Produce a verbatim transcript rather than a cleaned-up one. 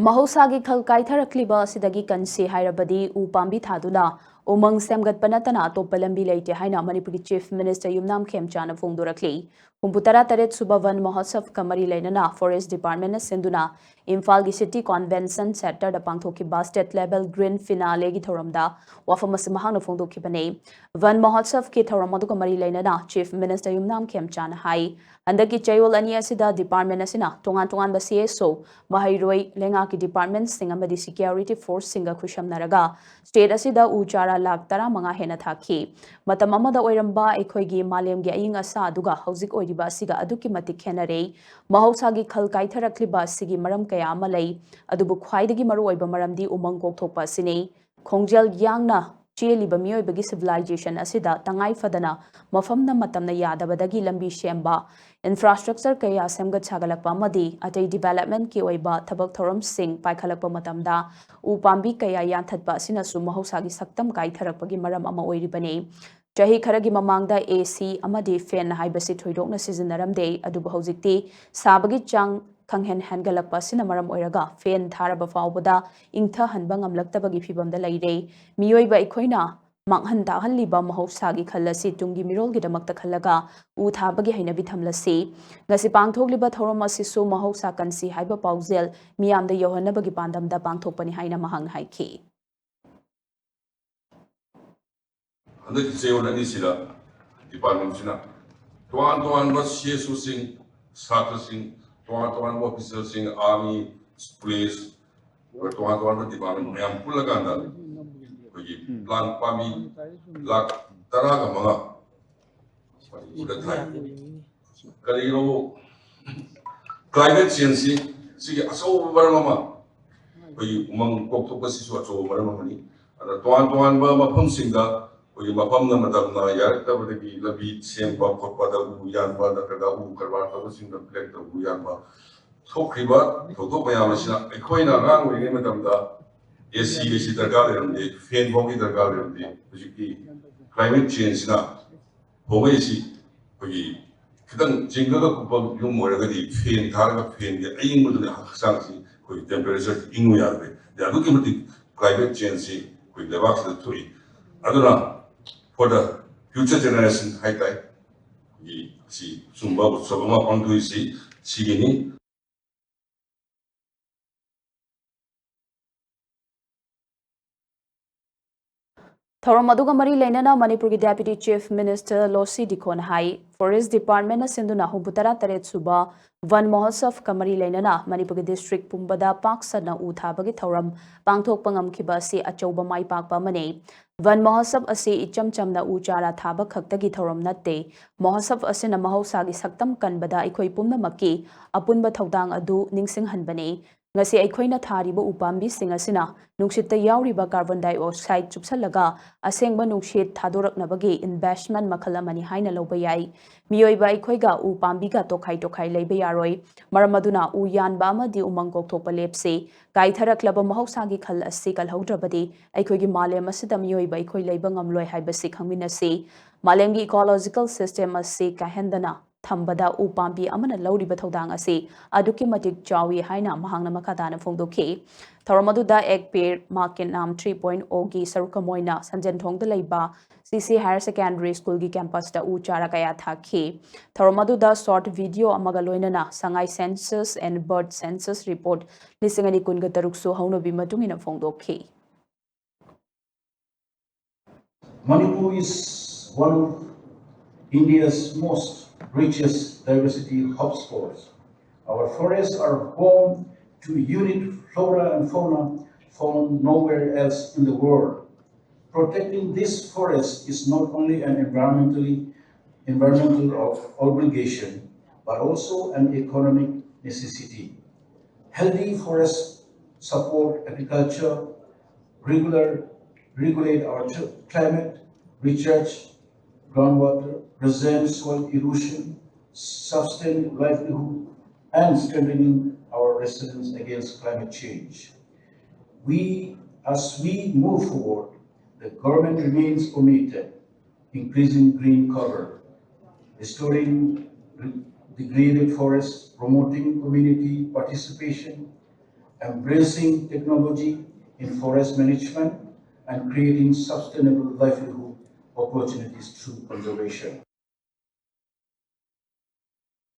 ꯃꯍꯧꯁꯥꯒꯤ ꯈꯜ ꯀꯥꯏꯊꯔꯛꯂꯤꯕ ꯑꯁꯤꯗꯒꯤ ꯀꯟꯁꯤ ꯍꯥꯏꯔꯕꯗꯤ ꯎ ꯄꯥꯝꯕꯤ ꯊꯥꯗꯨꯅ ꯎꯃꯪ ꯁꯦꯝꯒꯠꯄ ꯅꯠꯇꯅ ꯑꯇꯣꯞꯄ ꯂꯝꯕꯤ ꯂꯩꯇꯦ ꯍꯥꯏꯅ ꯃꯅꯤꯄꯨꯔꯒꯤ Chief Minister ꯌꯨꯝꯅꯥꯝ ꯈꯦꯝꯆꯥꯅ ꯐꯣꯡꯗꯣꯔꯛꯂꯤ꯫ ꯍꯨꯝꯐꯨꯇꯔꯥ ꯇꯔꯦꯠ ꯁꯨꯕ ꯚꯟ ꯃꯍꯣꯠꯁꯕꯀ ꯃꯔꯤ ꯂꯩꯅꯅ Forest Departmentꯅ ꯁꯤꯟꯗꯨꯅ ꯏꯝꯐꯥꯜꯒꯤ City Convention Centreꯗ ꯄꯥꯡꯊꯣꯛꯈꯤꯕ State Level Green Finaleꯒꯤ ꯊꯧꯔꯝꯗ ꯋꯥꯐꯝ ꯑꯁꯤ ꯃꯍꯥꯛꯅ ꯐꯣꯡꯗꯣꯛꯈꯤꯕꯅꯤ꯫ ꯚꯟ ꯃꯍꯣꯠꯁꯕꯀꯤ ꯊꯧꯔꯝ ꯑꯗꯨꯒ ꯃꯔꯤ ꯂꯩꯅꯅ Chief Minister ꯌꯨꯝꯅꯥꯝ ꯈꯦꯝꯆꯥꯅ ꯍꯥꯏ, ꯍꯟꯗꯛꯀꯤ ꯆꯌꯣꯜ ꯑꯅꯤ ꯑꯁꯤꯗ department ꯑꯁꯤꯅ ꯇꯣꯉꯥꯟ ꯇꯣꯉꯥꯟꯕ C S O, ꯃꯍꯩꯔꯣꯏ, ꯂꯩꯉꯥꯛꯀꯤ departmentꯁꯤꯡ ꯑꯃꯗꯤ security forceꯁꯤꯡꯒ ꯈꯨꯠꯁꯝꯅꯔꯒ state ꯑꯁꯤꯗ ꯎ ꯆꯥꯔꯥ ꯂꯥꯈ ꯇꯔꯥꯃꯉꯥ ꯍꯦꯟꯅ ꯊꯥꯈꯤ꯫ ꯃꯇꯝ ꯑꯃꯗ ꯑꯣꯏꯔꯝꯕ ꯑꯩꯈꯣꯏꯒꯤ ꯃꯥꯂꯦꯝꯒꯤ ꯑꯏꯪ ꯑꯁꯥ ꯑꯗꯨꯒ ꯍꯧꯖꯤꯛ ꯑꯣꯏꯔꯤꯕ ꯑꯁꯤꯒ ꯑꯗꯨꯛꯀꯤ ꯃꯇꯤꯛ ꯈꯦꯠꯅꯔꯦ꯫ ꯃꯍꯧꯁꯥꯒꯤ ꯈꯜ ꯀꯥꯏꯊꯔꯛꯂꯤꯕ ꯑꯁꯤꯒꯤ ꯃꯔꯝ ꯀꯌꯥ ꯑꯃ ꯂꯩ, ꯑꯗꯨꯕꯨ ꯈ꯭ꯋꯥꯏꯗꯒꯤ ꯃꯔꯨꯑꯣꯏꯕ ꯃꯔꯝꯗꯤ ꯎꯃꯪ ꯀꯣꯛꯊꯣꯛꯄ ꯑꯁꯤꯅꯤ꯫ ꯈꯣꯡꯖꯦꯜ ꯌꯥꯡꯅ ꯆꯦꯜꯂꯤꯕ ꯃꯤꯑꯣꯏꯕꯒꯤ civilization ꯑꯁꯤꯗ ꯇꯉꯥꯏ ꯐꯗꯅ ꯃꯐꯝꯅ ꯃꯇꯝꯅ ꯌꯥꯗꯕꯗꯒꯤ ꯂꯝꯕꯤ ꯁꯦꯝꯕ, infrastructure ꯀꯌꯥ ꯁꯦꯝꯒꯠ ꯁꯥꯒꯠꯂꯛꯄ ꯑꯃꯗꯤ ꯑꯇꯩ developmentꯀꯤ ꯑꯣꯏꯕ ꯊꯕꯛ ꯊꯧꯔꯝꯁꯤꯡ ꯄꯥꯏꯈꯠꯂꯛꯄ ꯃꯇꯝꯗ ꯎ ꯄꯥꯝꯕꯤ ꯀꯌꯥ ꯌꯥꯟꯊꯠꯄ ꯑꯁꯤꯅꯁꯨ ꯃꯍꯧꯁꯥꯒꯤ ꯁꯛꯇꯝ ꯀꯥꯏꯊꯔꯛꯄꯒꯤ ꯃꯔꯝ ꯑꯃ ꯑꯣꯏꯔꯤꯕꯅꯤ꯫ ꯆꯍꯤ ꯈꯔꯒꯤ ꯃꯃꯥꯡꯗ A C ꯑꯃꯗꯤ fan ꯍꯥꯏꯕꯁꯤ ꯊꯣꯏꯗꯣꯛꯅ ꯁꯤꯖꯤꯟꯅꯔꯝꯗꯦ, ꯑꯗꯨꯕꯨ ꯍꯧꯖꯤꯛꯇꯤ ꯁꯥꯕꯒꯤ ꯆꯥꯡ ꯈꯪꯍꯦꯟ ꯍꯦꯟꯒꯠꯂꯛꯄ ꯑꯁꯤꯅ ꯃꯔꯝ ꯑꯣꯏꯔꯒ fan ꯊꯥꯔꯕ ꯐꯥꯎꯕꯗ ꯏꯪꯊꯍꯟꯕ ꯉꯝꯂꯛꯇꯕꯒꯤ ꯐꯤꯚꯝꯗ ꯂꯩꯔꯦ꯫ ꯃꯤꯑꯣꯏꯕ ꯑꯩꯈꯣꯏꯅ ꯃꯥꯡꯍꯟ ꯇꯥꯛꯍꯜꯂꯤꯕ ꯃꯍꯧꯁꯥꯒꯤ ꯈꯜ ꯑꯁꯤ ꯇꯨꯡꯒꯤ ꯃꯤꯔꯣꯜꯒꯤꯗꯃꯛꯇ ꯈꯜꯂꯒ ꯎ ꯊꯥꯕꯒꯤ ꯍꯩꯅꯕꯤ ꯊꯝꯂꯁꯤ꯫ ꯉꯁꯤ ꯄꯥꯡꯊꯣꯛꯂꯤꯕ ꯊꯧꯔꯝ ꯑꯁꯤꯁꯨ ꯃꯍꯧꯁꯥ ꯀꯟꯁꯤ ꯍꯥꯏꯕ ꯄꯥꯎꯖꯦꯜ ꯃꯤꯌꯥꯝꯗ ꯌꯧꯍꯟꯅꯕꯒꯤ ꯄꯥꯟꯗꯝꯗ ꯄꯥꯡꯊꯣꯛꯄꯅꯤ ꯍꯥꯏꯅ ꯃꯍꯥꯛꯅ ꯍꯥꯏꯈꯤ꯫ ꯍꯟꯗꯛꯀꯤ ꯆꯌꯣꯜ ꯑꯅꯤꯁꯤꯗ departmentꯁꯤꯅ ꯇꯣꯉꯥꯟ ꯇꯣꯉꯥꯟꯕ C S Oꯁꯤꯡ, ꯁꯥꯇ꯭ꯔꯁꯤꯡ, ꯇꯣꯉꯥꯟ ꯇꯣꯉꯥꯟꯕ officerꯁꯤꯡ, army, police, ꯑꯗꯨꯒ ꯇꯣꯉꯥꯟ ꯇꯣꯉꯥꯟꯕ department ꯃꯌꯥꯝ ꯄꯨꯜꯂꯀꯥꯟꯗ ꯑꯩꯈꯣꯏꯒꯤ plant ꯄꯥꯝꯕꯤ ꯂꯥꯈ ꯇꯔꯥꯒ ꯃꯉꯥ ꯃꯅꯤꯄꯨꯔꯗ ꯊꯥꯏ꯫ ꯀꯔꯤꯒꯤꯅꯣ? Climate changeꯁꯤ ꯁꯤꯒꯤ ꯑꯆꯧꯕ ꯃꯔꯝ ꯑꯃ, ꯑꯩꯈꯣꯏꯒꯤ ꯎꯃꯪ ꯀꯣꯛꯊꯣꯛꯄꯁꯤꯁꯨ ꯑꯆꯧꯕ ꯃꯔꯝ ꯑꯃꯅꯤ꯫ ꯑꯗ ꯇꯣꯉꯥꯟ ꯇꯣꯉꯥꯟꯕ ꯃꯐꯝꯁꯤꯡꯗ ꯑꯩꯈꯣꯏꯒꯤ ꯃꯐꯝꯅ ꯃꯇꯝꯅ ꯌꯥꯔꯛꯇꯕꯗꯒꯤ ꯂꯝꯕꯤ ꯁꯦꯝꯕ ꯈꯣꯠꯄꯗ ꯎ ꯌꯥꯟꯕ ꯅꯠꯇ꯭ꯔꯒ ꯎ ꯀꯔꯕꯥꯔ ꯇꯧꯕꯁꯤꯡꯗ ꯈꯨꯗꯛꯇ ꯎ ꯌꯥꯟꯕ ꯊꯣꯛꯈ꯭ꯔꯤꯕ ꯊꯧꯗꯣꯛ ꯃꯌꯥꯝ ꯑꯁꯤꯅ ꯑꯩꯈꯣꯏꯅ ꯑꯉꯥꯡ ꯑꯣꯏꯔꯤꯉꯩ ꯃꯇꯝꯗ A C ꯑꯁꯤ ꯗꯔꯀꯥꯔ ꯂꯩꯔꯝꯗꯦ, fan ꯐꯥꯎꯒꯤ ꯗꯔꯀꯥꯔ ꯂꯩꯔꯝꯗꯦ꯫ ꯍꯧꯖꯤꯛꯇꯤ climate changeꯁꯤꯅ ꯍꯣꯡꯉꯛꯏꯁꯤ ꯑꯩꯈꯣꯏꯒꯤ ꯈꯤꯇꯪ ꯆꯤꯡꯈꯒ ꯀꯨꯞꯄ ꯌꯨꯝ ꯑꯣꯏꯔꯒꯗꯤ fan ꯊꯥꯔꯒ fanꯒꯤ ꯑꯏꯪꯕꯗꯨꯅ ꯍꯛꯆꯥꯡꯁꯤ ꯑꯩꯈꯣꯏ ꯇꯦꯝꯄꯔꯦꯆꯔ ꯏꯪꯉꯨ ꯌꯥꯗ꯭ꯔꯦ꯫ ꯑꯗꯩ ꯑꯗꯨꯛꯀꯤ ꯃꯇꯤꯛ ꯀ꯭ꯂꯥꯏꯃꯦꯠ ꯆꯦꯟꯖꯁꯤ ꯑꯩꯈꯣꯏ ꯂꯩꯕꯥꯛꯁꯤꯗ ꯊꯣꯛꯏ꯫ ꯑꯗꯨꯅ for the future generation ꯍꯥꯏ ꯇꯥꯏ, ꯑꯩꯈꯣꯏꯒꯤ ꯁꯤ ꯆꯨꯝꯕ ꯎꯠꯁꯕ ꯑꯃ ꯄꯥꯡꯊꯣꯛꯏꯁꯤ ꯁꯤꯒꯤꯅꯤ꯫ ꯊꯧꯔꯝ ꯑꯗꯨꯒ ꯃꯔꯤ ꯂꯩꯅꯅ ꯃꯅꯤꯄꯨꯔꯒꯤ Deputy Chief Minister ꯂꯣꯁꯤ ꯗꯤꯈꯣꯟ ꯍꯥꯏ, Forest Department ꯅ ꯁꯤꯟꯗꯨꯅ ꯍꯨꯝꯐꯨ ꯇꯔꯥ ꯇꯔꯦꯠ ꯁꯨꯕ ꯚꯟ ꯃꯍꯣꯠꯁꯕꯀ ꯃꯔꯤ ꯂꯩꯅꯅ ꯃꯅꯤꯄꯨꯔꯒꯤ district ꯄꯨꯝꯕꯗ ꯄꯥꯛ ꯁꯟꯅ ꯎ ꯊꯥꯕꯒꯤ ꯊꯧꯔꯝ ꯄꯥꯡꯊꯣꯛꯄ ꯉꯝꯈꯤꯕ ꯑꯁꯤ ꯑꯆꯧꯕ ꯃꯥꯏ ꯄꯥꯛꯄ ꯑꯃꯅꯤ꯫ ꯚꯟ ꯃꯍꯣꯠꯁꯕ ꯑꯁꯤ ꯏꯆꯝ ꯆꯝꯅ ꯎ ꯆꯥꯔꯥ ꯊꯥꯕ ꯈꯛꯇꯒꯤ ꯊꯧꯔꯝ ꯅꯠꯇꯦ꯫ ꯃꯍꯣꯠꯁꯕ ꯑꯁꯤꯅ ꯃꯍꯧꯁꯥꯒꯤ ꯁꯛꯇꯝ ꯀꯟꯕꯗ ꯑꯩꯈꯣꯏ ꯄꯨꯝꯅꯃꯛꯀꯤ ꯑꯄꯨꯟꯕ ꯊꯧꯗꯥꯡ ꯑꯗꯨ ꯅꯤꯡꯁꯤꯡꯍꯟꯕꯅꯤ꯫ ꯉꯁꯤ ꯑꯩꯈꯣꯏꯅ ꯊꯥꯔꯤꯕ ꯎ ꯄꯥꯝꯕꯤꯁꯤꯡ ꯑꯁꯤꯅ ꯅꯨꯡꯁꯤꯠꯇ ꯌꯥꯎꯔꯤꯕ carbon dioxide ꯆꯨꯞꯁꯜꯂꯒ ꯑꯁꯦꯡꯕ ꯅꯨꯡꯁꯤꯠ ꯊꯥꯗꯣꯔꯛꯅꯕꯒꯤ investment ꯃꯈꯜ ꯑꯃꯅꯤ ꯍꯥꯏꯅ ꯂꯧꯕ ꯌꯥꯏ꯫ ꯃꯤꯑꯣꯏꯕ ꯑꯩꯈꯣꯏꯒ ꯎ ꯄꯥꯝꯕꯤꯒ ꯇꯣꯈꯥꯏ ꯇꯣꯈꯥꯏ ꯂꯩꯕ ꯌꯥꯔꯣꯏ꯫ ꯃꯔꯝ ꯑꯗꯨꯅ ꯎ ꯌꯥꯟꯕ ꯑꯃꯗꯤ ꯎꯃꯪ ꯀꯣꯛꯊꯣꯛꯄ ꯂꯦꯞꯁꯤ꯫ ꯀꯥꯏꯊꯔꯛꯂꯕ ꯃꯍꯧꯁꯥꯒꯤ ꯈꯜ ꯑꯁꯤ ꯀꯜꯍꯧꯗ꯭ꯔꯕꯗꯤ ꯑꯩꯈꯣꯏꯒꯤ ꯃꯥꯂꯦꯝ ꯑꯁꯤꯗ ꯃꯤꯑꯣꯏꯕ ꯑꯩꯈꯣꯏ ꯂꯩꯕ ꯉꯝꯂꯣꯏ ꯍꯥꯏꯕꯁꯤ ꯈꯪꯃꯤꯟꯅꯁꯤ꯫ ꯃꯥꯂꯦꯝꯒꯤ ecological system ꯑꯁꯤ ꯀꯥꯏꯍꯟꯗꯅ ꯊꯝꯕꯗ ꯎ ꯄꯥꯝꯕꯤ ꯑꯃꯅ ꯂꯧꯔꯤꯕ ꯊꯧꯗꯥꯡ ꯑꯁꯤ ꯑꯗꯨꯛꯀꯤ ꯃꯇꯤꯛ ꯆꯥꯎꯏ ꯍꯥꯏꯅ ꯃꯍꯥꯛꯅ ꯃꯈꯥ ꯇꯥꯅ ꯐꯣꯡꯗꯣꯛꯈꯤ꯫ ꯊꯧꯔꯝ ꯑꯗꯨꯗ Ek Ped Maa Ke Naam three point O ꯒꯤ ꯁꯔꯨꯛ ꯑꯃ ꯑꯣꯏꯅ ꯁꯟꯖꯦꯟꯊꯣꯡꯗ ꯂꯩꯕ C C Higher Secondary School ꯒꯤ campus ꯇ ꯎ ꯆꯥꯔꯥ ꯀꯌꯥ ꯊꯥꯈꯤ꯫ ꯊꯧꯔꯝ ꯑꯗꯨꯗ short video ꯑꯃꯒ ꯂꯣꯏꯅꯅ ꯁꯉꯥꯏ Census and Bird Census Report ꯂꯤꯁꯤꯡ ꯑꯅꯤ ꯀꯨꯟꯒ ꯇꯔꯨꯛꯁꯨ ꯍꯧꯅꯕꯤ ꯃꯇꯨꯡ ꯏꯟꯅ ꯐꯣꯡꯗꯣꯛꯈꯤ꯫ Manipur is one of India's most richest diversity hotspots. Our forests are home to unique flora and fauna found nowhere else in the world. Protecting this forest is not only an environmentally environmental ob- obligation, but also an economic necessity. Healthy forests support agriculture, regular, regulate our ch- climate, recharge groundwater, prevent soil erosion, sustain livelihood, and strengthening our resilience against climate change. We, as we move forward, the government remains committed increasing green cover, restoring degraded forests, promoting community participation, embracing technology in forest management, and creating sustainable livelihood opportunities through conservation.